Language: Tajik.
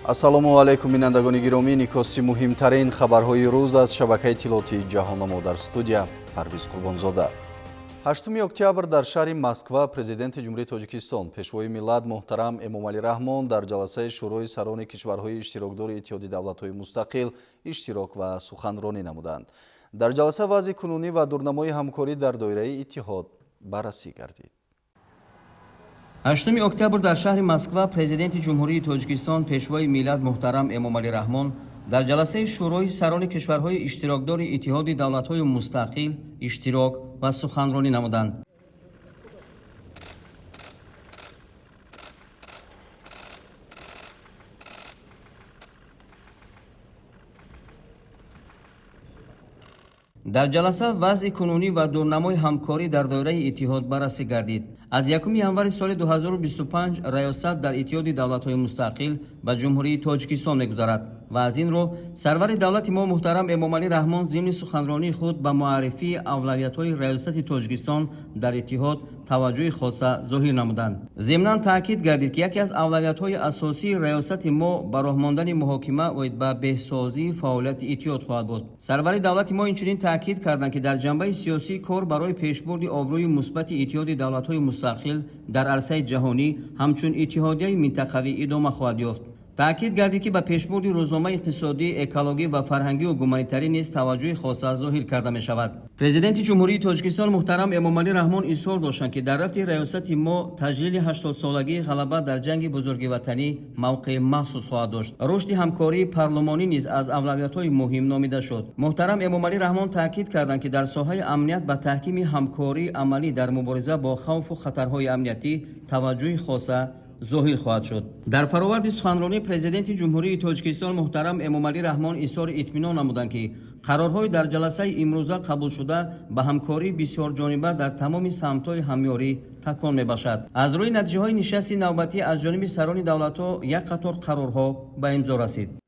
Ассалому алайкум, бинандагони гиромӣ. Инъикоси муҳимтарин хабарҳои рӯз аз шабакаи иттилоотии Ҷаҳоннамо, дар студия Парвиз Қурбонзода. 8 октябр дар шаҳри Москва Президенти Ҷумҳурии Тоҷикистон, Пешвои миллат муҳтарам Эмомалӣ Раҳмон дар ҷаласаи Шӯрои сарони кишварҳои иштирокдори Иттиҳоди давлатҳои мустақил иштирок ва суханронӣ намуданд. Дар ҷаласа вазъи кунунӣ ва дурнамои ҳамкорӣ дар доираи иттиҳод баррасӣ гардид. 8 октябр дар шаҳри Москва Президенти Ҷумҳурии Тоҷикистон, Пешвои миллат муҳтарам Эмомалӣ Раҳмон дар ҷаласаи Шӯрои сарони кишварҳои иштирокдори Иттиҳоди давлатҳои мустақил иштирок ва суханронӣ намуданд. Дар ҷаласа вазъи кунунӣ ва дурнамои ҳамкорӣ дар доираи иттиҳод баррасӣ гардид. Аз 1 январи соли 2025 раёсат дар Иттиҳоди давлатҳои мустақил ба Ҷумҳурии Тоҷикистон мегузарад ва аз ин рӯ сарвари давлати мо муҳтарам Эмомалӣ Раҳмон зимни суханронии худ ба муаррифии авлавиятҳои раёсати Тоҷикистон дар иттиҳод таваҷҷӯҳи хоса зоҳир намуданд. Зимнан таъкид гардид, ки яке аз авлавиятҳои асосии раёсати мо ба роҳ мондани муҳокима оид ба беҳсозии фаъолияти иттиҳод хоҳад буд. Сарвари давлати мо инчунин таъкид карданд, ки дар ҷанбаи сиёсӣ кор барои пешбурди обрӯи мусбати Иттиҳоди давлатҳои мустақил дар арсаи ҷаҳонӣ ҳамчун иттиҳодияи минтақавӣ идома хоҳад ёфт. Таъкид гардид, ки ба пешбурди рӯзномаи иқтисодӣ, экологӣ ва фарҳангию гуманитарӣ низ таваҷҷӯҳи хоса зоҳир карда мешавад. Президенти Ҷумҳурии Тоҷикистон муҳтарам Эмомалӣ Раҳмон изҳор доштанд, ки дар рафти раёсати мо таҷлили 80-солагии ғалаба дар Ҷанги Бузурги Ватанӣ мавқеи махсус хоҳад дошт. Рушди ҳамкории парлумонӣ низ аз авлавиятҳои муҳим номида шуд. Муҳтарам Эмомалӣ Раҳмон таъкид карданд, ки дар соҳаи амният ба таҳкими ҳамкории амалӣ дар мубориза бо хавфу хатарҳои амниятӣ таваҷҷӯҳи хоса зоҳир хоҳад шуд. Дар фароварди суханронӣ Президенти Ҷумҳурии Тоҷикистон муҳтарам Эмомалӣ Раҳмон изҳори итминон намуданд, ки қарорҳои дар ҷаласаи имрӯза қабулшуда ба ҳамкории бисёрҷониба дар тамоми самтҳои ҳамёрӣ такон мебахшад. Аз рӯи натиҷаҳои нишасти навбатӣ аз ҷониби сарони давлатҳо як қатор қарорҳо ба имзо расид.